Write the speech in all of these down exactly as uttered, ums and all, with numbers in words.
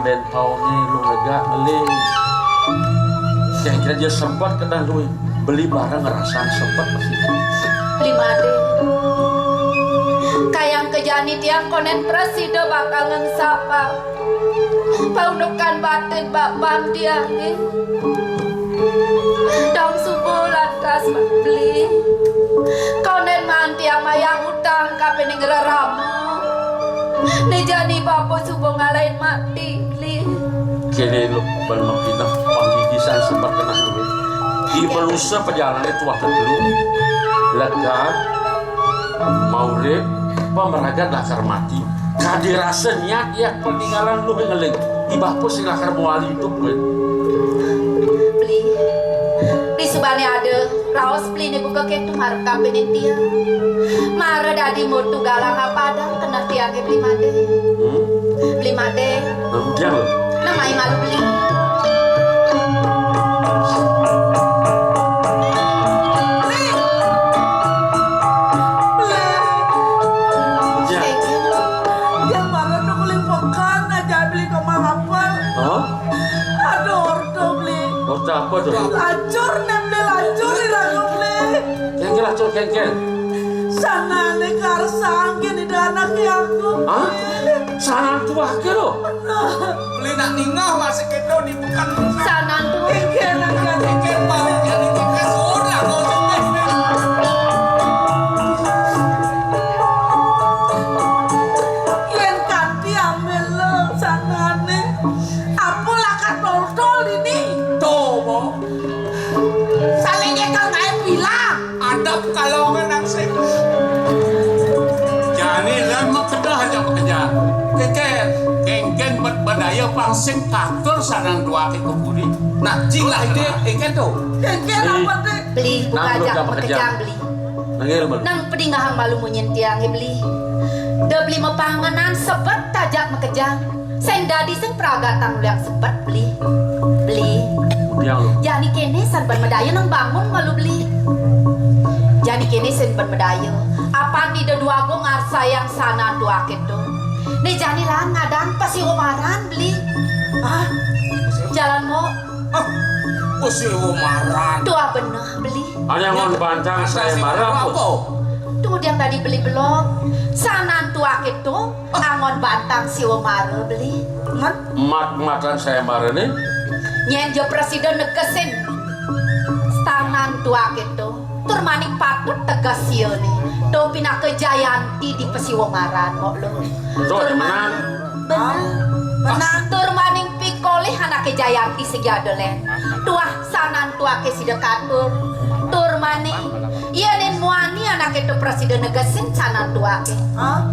Bén paoné luh lega ngeling. Kéngkén ja sebet kedah luh. Beli bareng ngerasaan sebet masih. Beli Madé. Kayang ka jani tiang kondén prasida bakal ngengsapang paundukan batin bapan tiangé. Dong suba lantas beli. Kondén maan tiang mayah utang kapining rerama. Né jani bapa suba ngalahin mati, beli. Kéné luh, bén mapineh panggigisan sebet keneh luh. Di manusa pajalané tuah tetelu. Lega, maurip, pamragat lakar mati. Kadi rasa nyat ya peninggalan luh ngeling. Di bapa sing lakar mawali idup, wé. Beli. Di subané ada raos beliné buka kéto marep kapining tiang. Mara dadi mutu galang apadang keneh tiangé beli Madé. Hmm? Beli Madé. Nah, udiang lo. Nah, mai malu beli. Beli. Udiang. Yang mara nu kuling pekan aja beli kemang apel. Hah? Aduh, orta beli. Orta apa tuh? Lacur né beli, lacur iraga beli. Kéngkén lacur, kéngkén. Sanané karsang kéné da anaké aku. Hah? Sanan tuaké lo. Beli nak ningeh masih kéto di pekan. Sanan tuaké. Kéngkén, kéngkén. Kéngkén balik jadi kéngkén seorang lo. Yén kanti ambil lo sanané. Apa lakar toltol ini? Tuh, Bo. Saling nyekel ngaé pilah. Adep kalongan nang sing. Jani lan makedah aja makejang. Kéngkén, kéngkén bet badaya pang sing katur sanan tuaké ka puri. Nah, cing lah ide, kéngkén tuh. Kéngkén apa, Dik? Beli, buka aja makejang, beli. Nang padingehang malu munyin tiangé beli. Da beli mapangenan sebet tajak makejang. Sing dadi sing pragatan ulian sebet beli. Beli. Udiang lo. Jani kéné san ban madaya nang bangun malu beli. Jani kéné san ban madaya. Apan di deduago ngarsayang sanan tuaké to. Né jani lan ngadang pasiwa maran beli. Ah, jalan mo. Ah, pasiwa maran. Tuah beneh beli. Ané angon bantang sayembara apa? Tunggu dia tadi beli belum. Sanan tuaké to angon bantang siwa mara beli. Mat-matan sayembarané. Nyén ja prasida negesin sanan tuaké to. Tur maning patut teges siané. To pinaka jayanti di pasiwa maran kok lo. Tur maning. Bener. Bener. Tur maning pikolih anaké jayanti sing ada lén. Tuah sanan tuaké sida katur. Tur maning, yén muani anaké to prasida negesin sanan tuaké.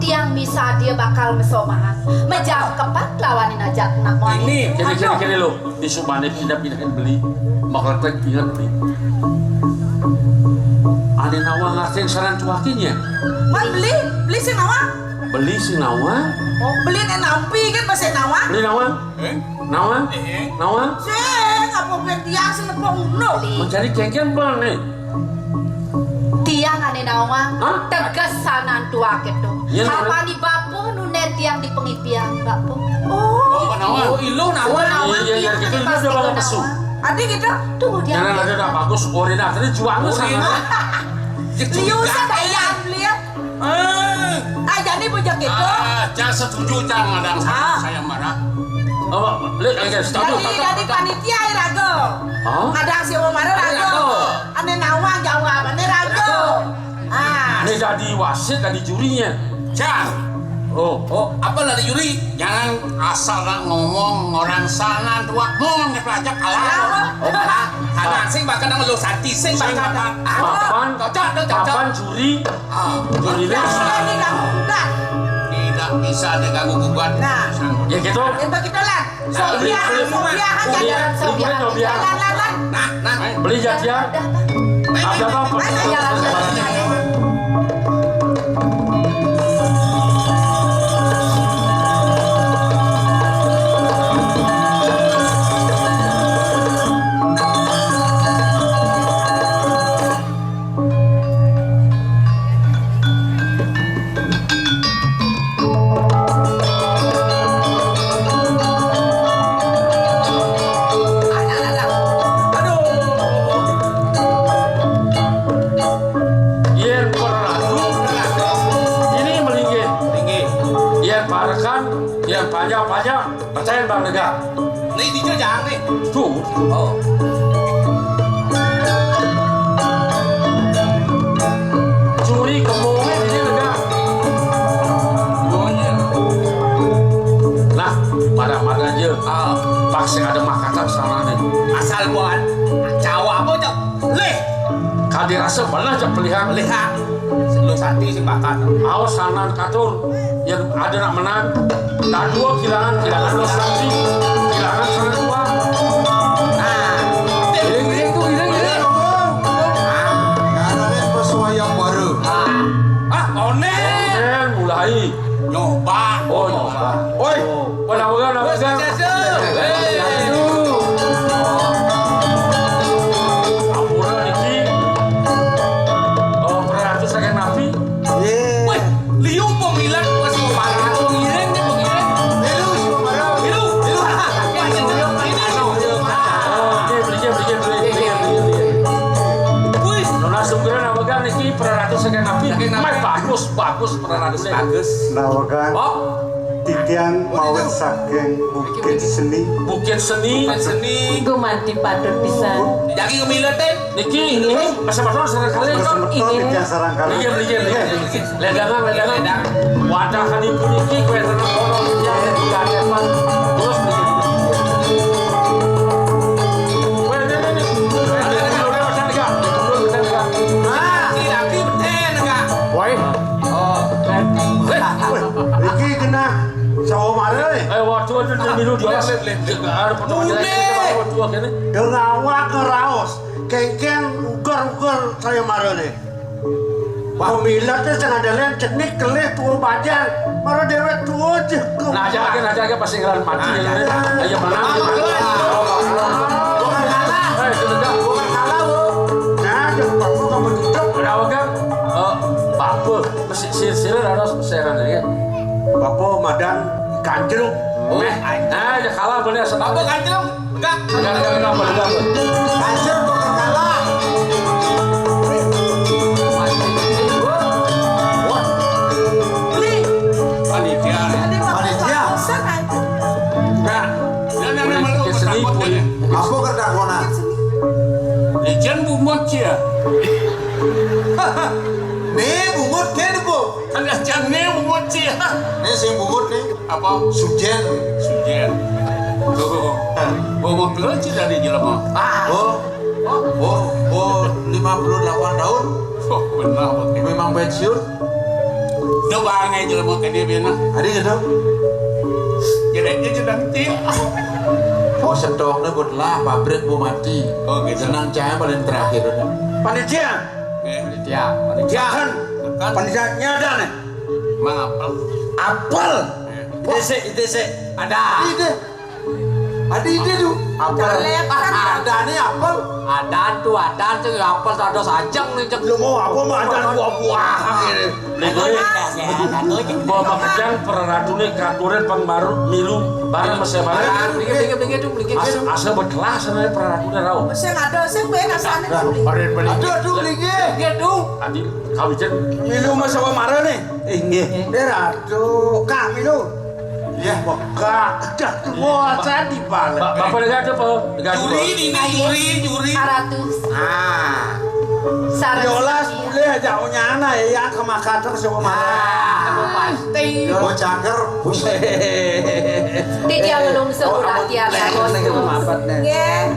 Tiang misadia bakal masomahan. Majam kepat lawanin ajak nak muani. Ini, kéné, kéné, kéné lo. Di subané pindah-pindahin beli. Makletek inget beli. Ané nawang ngartin sanan tuaké nyén. Man beli, beli sing nawang. Beli sing nawang. Oh, beli né nampi kan bahasa nawang. Beli nawang. Nawang? Nawang? Sing, apa ben tiang sing nepuk ngono? Mencari kéngkén bang né. Tiang ané nawang. Hah? Teges sanan tuaké to. Iya, nawang. Apani bapa nu nén tiang di pangipian, bapa? Oh. Oh, nawang. Oh, ilu nawang. Iya, iya, iya, gitu, itu udah bawa pesu. Adi gitu. Tunggu dia. Jangan ada dah bagus, orina tadi juang sana. Liu sa bayar beli ya. Ah, jani bujak gitu. Ah, Cang setuju, Cang, ngadang sa-, sayembara. Oh, Lé, setuju. Dadi, dadi panitia ya raga. Hah? Ngadang siwa mara raga. Ané nawang jawabané raga. Ah. Né dadi wasit, dadi jurinya. Cang. Oh. Oh, apa dadi juri? Jangan asal nak ngomong orang sanan tuaké ngomong ke pelajar kalah. Oh, kalah. Kalah sing bakal nang lo sati sing bakal. Papan, cocok, cocok. Papan juri. Ah, juri. Tidak bisa diganggu gugat. Nah. Ya gitu. Itu kita lah. Sobiah, sobiah, jalan, sobiah. Jalan, jalan. Nah, nah. Beli jadian. Ada apa? Ayo, jalan, jalan. Percaya Bang Dega. Nih, dijel jangan nih. Tuh. Oh. Curi kembungnya ini Dega. Oh, iya. Nah, pada-pada aja. Ah. Pasti ada makanan sana nih. Asal buat Jawa apa, Cok? Lih. Kadi rasa pernah, Cok, pelihan. Pelihan. Lu sati sing bakal. Awas sanan katur. Yang ada nak menang. Kadua kilangan, kilangan dua sati. Kilangan sana dua. Nah. Giling, giling tuh, giling, giling. Nah. Karena pesuai yang baru. Ah. Ah, onen. Onen, mulai. Nyoba. Oh, nyoba. Woi, pada pegang, pada pegang. Swastiastu. Hei. Ampura niki. Oh, peratu saking napi? Wih, liu pemilat pas mau parah. Pengiring nih, pengiring. Milu, si Bambara. Milu. Milu. Ini, ini. Oh, oke, beli, beli, beli, beli, beli, beli. Wih. Nona Sugro nawegan niki peratu saking napi? Saking napi? Mas, bagus, bagus peratu. Bagus. Nawegan. Oh. Titiang maut saking Bukit Seni. Bukit Seni. Bukit Seni. Gumanti patut pisan. Jagi ngemilet, eh. Niki, ini, masa-masa sareng kalih, Kang. Masa-masa titiang sareng kalih. Iya, iya, iya. Ledangan, ledangan. Wadah kali puniki, kue tenang, kono, ya, ya, ya. Terus, iya, iya. Weh, ini, ini, ini. Weh, ini, ini, udah, udah, udah, udah. Nah, laki-laki beten, enggak? Woi. Oh. Weh, weh, iki kena sawo mare. Eh, waduh, aduh, ini dulu, Jos. Ada potongan jelek, ini, waduh, akhirnya. Dengan awak ngeraos. Kengkeng uger-uger saya marane. Wah, milat sing andalen cenik kelih tuwa bajang. Mara dhewek tuwa jegem. Nah, aja lagi, nah, aja lagi pasti ngelawan mati ya. Ayo menang. Bukan kalah. Eh, sudah. Bukan kalah, Bu. Nah, yang bapak kamu tutup. Kenapa kan? Eh, bapak mesti sir-sir harus peseran ya. Bapak madan kancil. Meh. Nah, ya kalah boleh asal. Bapak kancil. Enggak. Enggak, enggak, enggak, enggak, enggak. Hasil bakal kalah. Wah. Panitia. Panitia. Enggak. Dia namanya malu ketakutan. Apa ketakutan? Ijen bungut ya. Nih bungut kan, Bu. Kan jan nih bungut ya. Nih sing bungut nih. Apa? Sujen. Sujen. Tuh. Bawa keluar sih dari jelema. Ah. Oh. Oh, oh, lima puluh delapan tahun. Oh, benar, Bang. Memang pensiun. Udah bangai jelema ke dia bena. Ada gitu. Jadi dia sudah nanti. Oh, setoknya buat lah pabrik mau mati. Oh, gitu. Senang cahaya paling terakhir udah. Panitia. Eh. Panitia. Panitia. Kan. Panitia nyada nih. Mang apel. Apel. Eh. Itese, itese. Ada. Ide. Ada ide tuh. Apel. Ada nih apel. Ada tuh, ada tuh apel, ada sajeng nih, Cek. Lu mau apa mah ada buah-buahan ini. Lego. Bawa makejan peraratuné katuran pang baru milu bareng mesé bareng. Beli, beli, beli, beli, beli. Asa, asa betelah sana peraratuné rau. Sing ada sing ben asane. Aduh, aduh, beli. Iya, tuh. Adi kawijen. Milu mah sama marane. Inggih. Eh, Ratu, Kak Milu. Iya. Wah, Kak, dah tua saya di balik. Ba-, Bapak lega ada apa? Lega ada apa? Juri ini, juri, juri. Aratus. Ah. Sareng Yolas sami. Boleh aja punya anak ya, yang ke Makassar sama marane. Ah, pasti. Yo cakep. Titiang nulung seurang tiang ya, Bos. Nggih.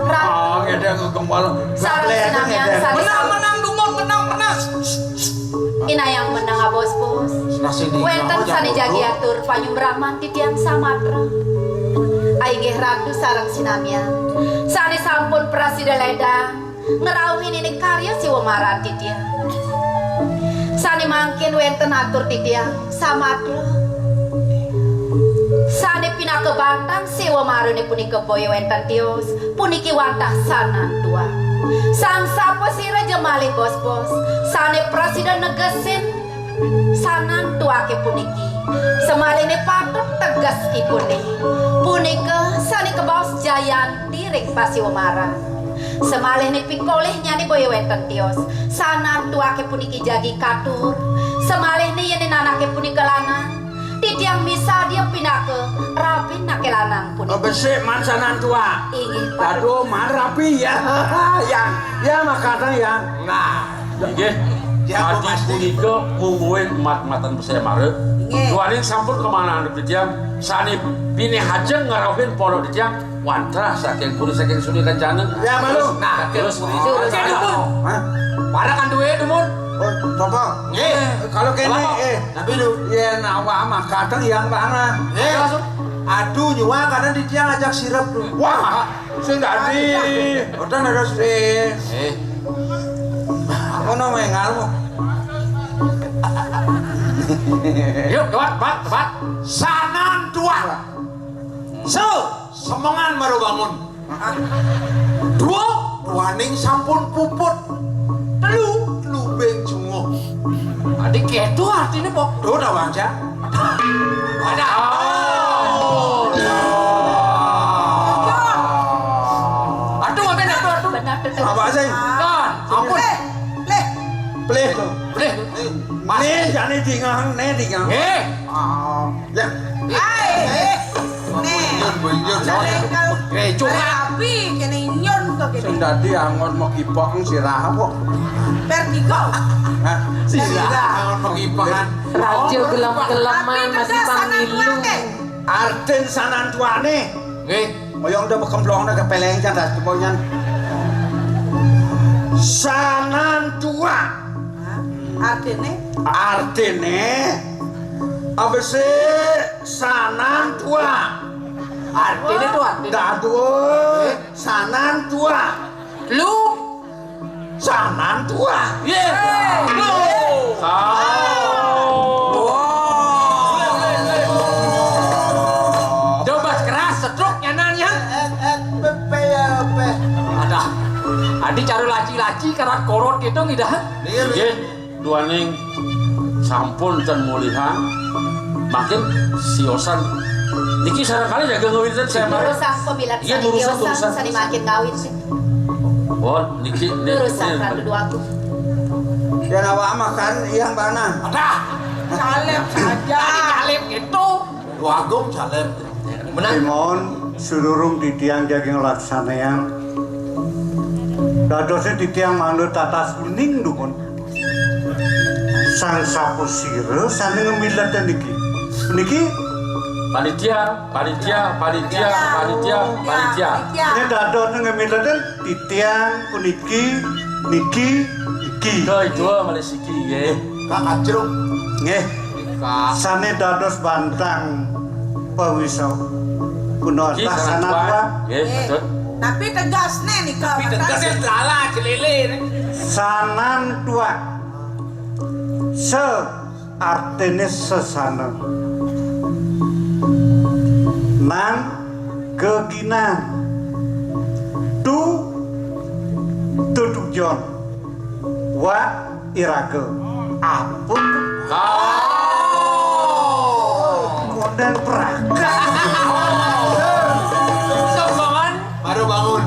Ratu. Oh, ngedeng kembal. Sareng sinamian sané. Menang, menang, Dumon, menang, menang. Inayang menang, Bos, Bos. Wénten sané jagi atur panyumbraman titiang samatra. Inggih Ratu sareng sinamian. Sané sampun prasida lédang ngrauhin ini karya Siwa Maran titiang. Sané mangkin wénten atur titiang samatra. Sané pinaka bantang Siwa Marane punika boya wénten tios, puniki wantah sanantua. Sang sapa sira jemalih bos-bos, sané prasida negesin sanantuake puniki. Semalihné patut teges ipuné. Punika sané kebaos jayanti ring Pasiwa Maran. Semalihné pikolih nyané boya wénten tios. Sanantuake puniki jagi katur. Semalihné yén anake punika lanang, Titiang misadia pinaka rabin anak lanang punika. Oh, besik man sanan tua. Inggih, Pak. Aduh, man rabi ya. Yang, ya makatan yang. Nah, inggih. Adi punika mungguing mat-matan besik mara. Inggih. Duaning sampun kamanaan titiang, sane pinih ajeng ngrauhin pondok titiang. Wantah saking puri saking suri kencana. Ya, malu. Nah, terus. Terus. Oke, dumun. Hah? Para kan duwe, dumun. Oh, toko. Nggih. Kalau kene, eh, tapi lu, ya, nawa mah kadang yang mana? Eh. Aduh, nyuwa kadang di tiang ajak sirep tuh. Wah, sing dadi. Udah ada sih. Eh. Ngono mengal. Yuk, cepat, cepat, cepat. Sanan tua. So, semengan baru bangun. Dua, duaning sampun puput. Telu, lubeng jungo. Adi keto artine, Pok. Tuh, dah baca. Ada. Oh. Aduh, aduh, aduh, aduh. Benar, benar. Apa sih? Kan, ampun. Leh, leh. Pleh tuh. Pleh. Mas. Nih, jane dingang, nih dingang. Eh. Ah, ya. Ai, eh. Nih. Bunjur, bunjur. Sareng kal-, eh, curhat. Rabi, kene nyun to kene. Sing dadi angon mekipok sirah apa? Vertigo. Hah? Sirah angon mekipokan. Raja gelem-geleman masih pamilu. Artin sanan tuane. Nggih. Moyong udah bekemplong udah kepeleng jan das kemoyan. Sanan tua. Hah? Artine? Artine, apa sih sanan tua? Artine tuh, artine. Dadua, sanan tua. Lu? Sanan tua. Ye. Lu. Wah. Coba keras, setruk nyanan ya. Eh, eh, pe, pe, ya, pe. Ada. Adi cara laci-laci, karat korot gitu, ngidah. Iya, iya. Duaning sampun ten mulihan, makin siosan. Niki sareng kalih jaga ngawinten saya mari. Durusang pemilat. Iya, durusang, durusang. Sani makin ngawin sih. Oh, niki, niki. Durusang Ratu Dwagung. Ya, nawa makan yang mana? Ada. Caleb saja. Tadi Caleb gitu. Dwagung Caleb. Menang. Timon, sururung titiang jaging laksanean. Dadosnya titiang manut tatas kuning dukun. Sang sapasira sane ngemilet niki? Niki? Panitia, panitia, panitia, panitia, panitia. Ini dadosnya ngemilet titiang puniki, niki, niki. Doi dua malih siki nggih. Kak Kacruk. Nggih. Kak. Sane dados bantang pawisa. Punata sanan tua. Nggih, betul. Tapi tegasne nika. Tapi tegasne lala celele. Sanan tua. Se artine sesana. Nan geginan. Tu tutujon. Wa iraga. Apa? Kau. Konden praga. Sombongan. Baru bangun.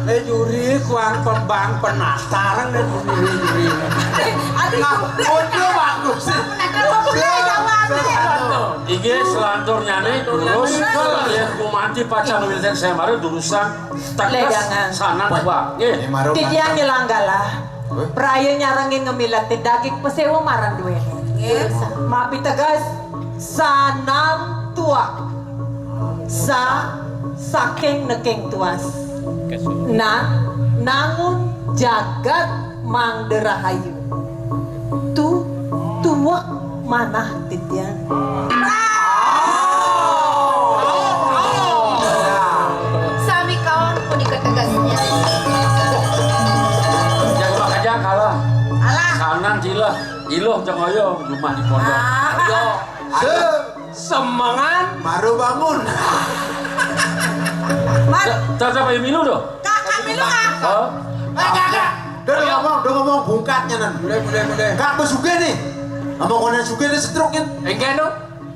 Eh, juri kuang pembang penasaran nih juri, juri. Aduh. Nah, audio bagus. Ada komplain jawabnya. Inggih, selanturnyane terus yen kumanti pacang wilten saya mari durusang tegas sanan tua. Nggih. Titiang nyelanggala. Praya nyarengin ngemiletin daging pesewa marang duene. Nggih. Mapiteges sanan tua. Sa saking neking tuas. Nan nangun jagat mangda rahayu. Tu tuwek manah titiang. Sami kaon punika tegasnya. Jeng Pak Kajang kalah. Alah. Sanan cileh, iluh cengaya jumah di pondok. Ah. Ayo. Se- Semengan. Baru bangun. Mat. Tetap ayo milu doh. Kak, kak milu, Kak. Hah? Eh, Kak, Kak. Udah, udah ngomong, udah ngomong bungkatnya nan. Mulai, mulai, mulai. Kak, apa suge nih? Ngomong kono suge nih setruk kan? Enggak, no.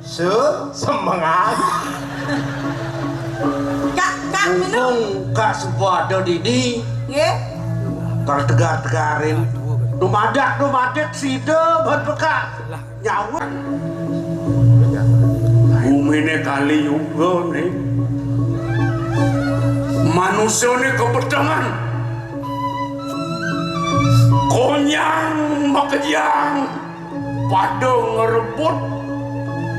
Se? Semengan. Kak, kak milu. Mumpung Kak Subada dini. Nggih. Kalau tegar-tegarin. Dumadak, dumadak sida ban peka. Nyawa. Ngene kali juga nih. Manusia nih kepetengan. Konyang makejang. Pada ngerebut,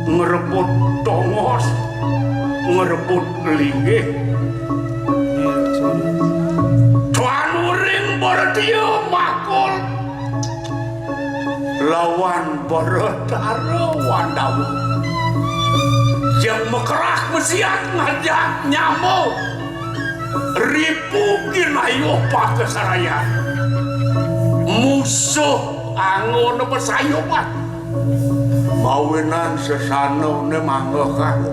ngerebut tongos, ngerebut linggih. Tuan uring berdia makul lawan beretara Wandawa. Yang mekerah mesiat ngajak nyamuk. Ripu kinayuh pakasarayan. Musuh anggona pasayuban. Mawinan sesanané manggehang.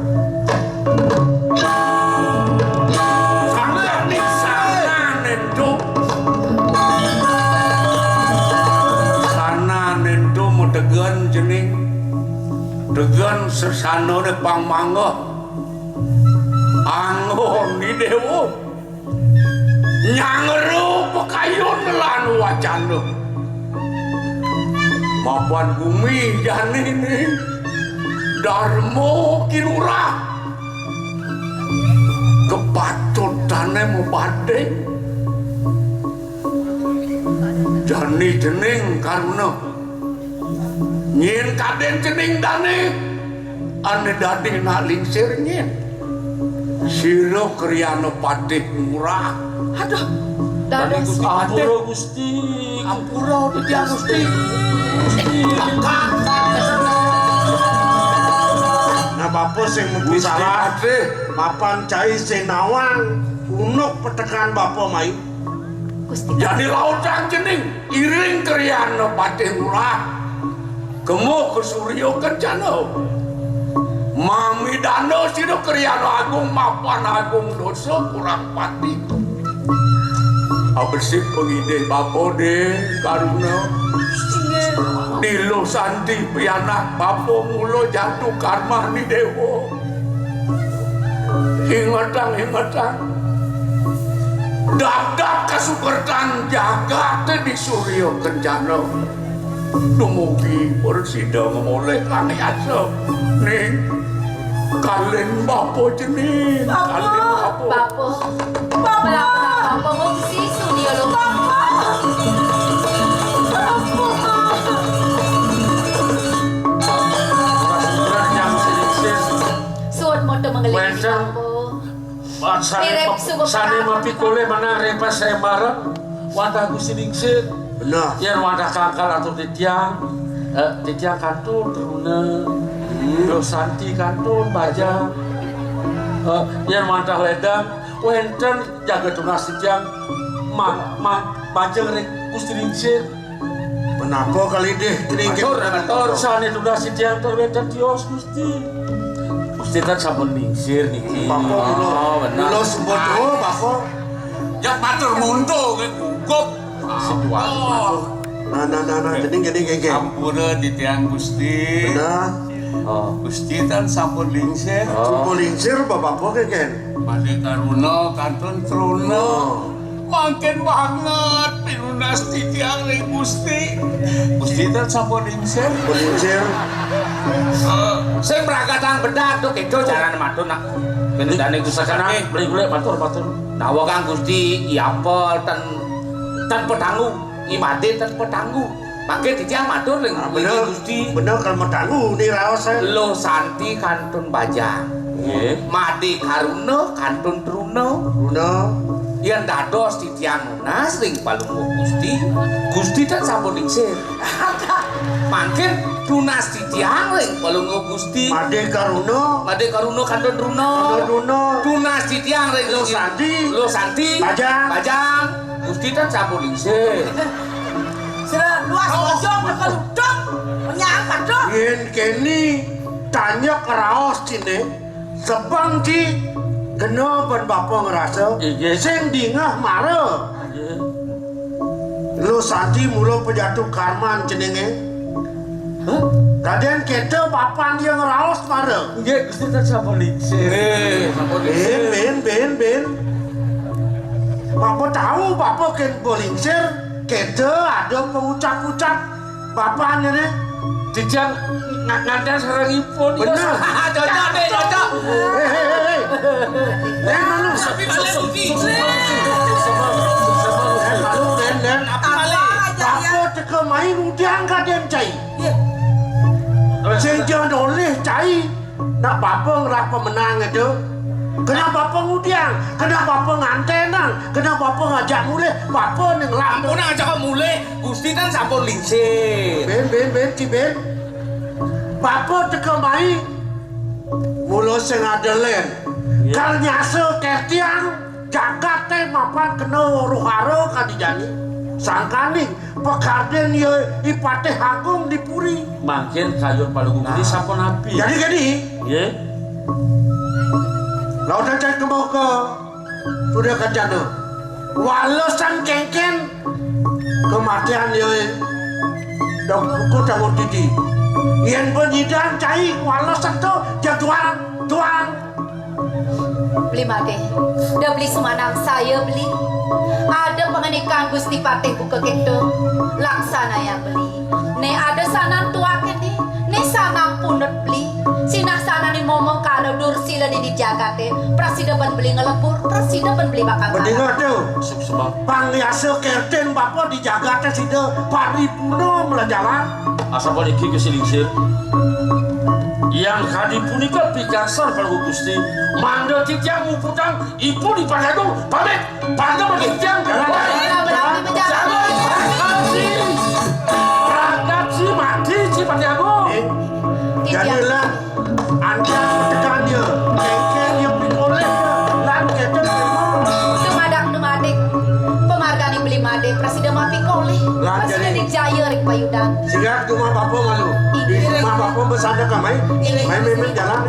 Sangganing sanané ento. Sanané ento mategen cening. Tegen sesanané pang manggeh. Anggon Idéwa. Nyangera pakayun lan wacana. Mapan gumi jani ning Darma Kinurah. Kepatutané mabading. Jani cening karuna. Nyén kadén cening dané ané dadi nak lingsir nyén. Sira kriyana patih ngurah. Aduh, dados Gusti. Ampura, Gusti. Ampura, titiang Gusti. Gusti. Nah, bapa sing mesti salah. Patih. Mapan cai sing nawang unuk petekan bapa mai. Gusti. Jani lautang cening iring kriyana patih ngurah. Kemu ka Surya Kencana. Mamidana sira kriyana agung mapan agung dosa kurang pati. Abesik pangidih bapa dé karuna. Diluh santi pianak bapa mula jatuh karmah ni déwa. Ingetang, ingetang. Dapdap kasukertan jagat di Surya Kencana. Dumugi prasida mamolih kang yasa. Ning kalin bapa cening, kalin bapa. Bapa. Bapa. Bapa ngungsi Surya Loka. Bapa. Suwun moto mengelilingi bapa. Sané mirip suku sané mapikolih menang ring pasembaran wantah Gusti Lingsir. Bener. Yén wantah kangkal atur titiang, eh, titiang kantun truna. Hmm. Loh Santi kantun bajang. Eh, yén wantah ledang wénten jaga tunas titiang ma-, ma-, majeng ring Gusti Lingsir. Menapa kali deh, ning matur, matur. Sané tunas titiang tur wénten tios, Gusti. Gusti kan sampun lingsir niki. Bapa kula. Oh, bener. Kula sebut, oh, Bapa. Ya matur muntung gugup. Situasi. Oh. Nah, nah, nah, nah, jadi, jadi, jadi. Ampura titiang Gusti. Bener. Oh. Gusti kan sampun lingsir. Oh. Sampun lingsir, Bapak, Bapak, kan? Madé karuna kantun truna. Oh. Mangkin banget pinunas titiang ring Gusti. Gusti ten sampun lingsir. Sampun lingsir. Eh, sing pragatang bedak tuh kéto carane matur nak. Pinudane Gusti. Sakenang, beli golek matur, matur. Nawa kang Gusti, i apel ten, ten petanggu, i made ten petanggu. Mangke titiang matur ring, ah, bener, Gusti. Bener, kalau mau tahu nih raos, eh. Lo Santi kantun bajang. Nggih. Made Karuna kantun truna. Truna. Yen dados titiang nunas ring Palungguh Gusti, Gusti tan sampun lingsir. Mangkin tunas titiang ring Palungguh Gusti. Made Karuna. Made Karuna kantun truna. Kantun truna. Tunas titiang ring Lo Santi. Lo Santi. Bajang. Bajang. Gusti tan sampun lingsir. Sira luas bojong tekel udung, menyang padha. Yen kene tanyek raos cine, sebeng ci kena ben bapa ngerasa, inggih, sing dingeh mara. Inggih. Lo Santi mula pejatuh karman cenenge. Hah? Kadén kita bapan dia ngeraos mara. Nggih, Gusti, tan sampun lingsir. Nggih, sampun lingsir. Ben, ben, ben, ben. Bapa tahu, bapa ken bolingsir, kita ada pengucap-ucap. Papan ini. Titiang nga-, nganten sareng ipun. Bener. Cocok, Dék, cocok. Hei, hei, hei, hei. Lén, anu. Tapi balik, Budi. Lén, malu, lén, lén. Apa balik? Bapa teka mai ngudiang kadén cai. Sing ja nolih cai. Nak bapa ngelah pemenang itu. Kena bapa ngudiang, kena bapa ngantenang, kena bapa ngajak mulih, bapa ning ngelah. Ampun, ngajak mulih, Gusti kan sampun lingsir. Bén, bén, bén, ci bén. Bapa teka mai, mula sing ada lén. Iya. Kal nyasa kertiang, jagaté mapan kena roh hara kadi jani. Sangkaning pakardin ya I Patih Agung di puri. Mangkin kayun Palungguh Giri sapunapi? Jadi gini, nggih. Lawan cai kembang ke sudah kancana. Walesan kéngkén kematian ya dok buku dangun didi. Yén pun nyidang cai walesan to jadwal tuang. Beli Madé, da beli sumanang saya beli. Ada pangandikan Gusti Patih buka kita, laksanaya beli. Né ada sanan tuaké né, né sanan punut beli. Sinah sanané momong kala dursila di jagaté, prasida ban beli ngelebur, prasida ban beli bakal. Mendingan tuh. Sebab pangyasa kertin bapa di jagaté sida paripurna melajalan. Asal puniki kesiling sir. Yang kadi punika pikarsan Palungguh Gusti, mangda titiang muputang ipun I Patih Agung pamit. Pangga mati titiang. Jalan, jalan, jalan, jalan, jalan. Jalan, jalan. Pragat si mati si Patih Agung. Eh, jadilah anjang tekan dia. Kengkeng dia pikoleh dia. Lan keten memang. Dumadak dumadik. Pamarganing Beli Madé, prasida mapikoleh. Lan prasida jadi. Dijaya ring payudan. Sehingga rumah bapa malu. Inggih. Di rumah bapa bersandar kamai. Inggih. Main-main jalan.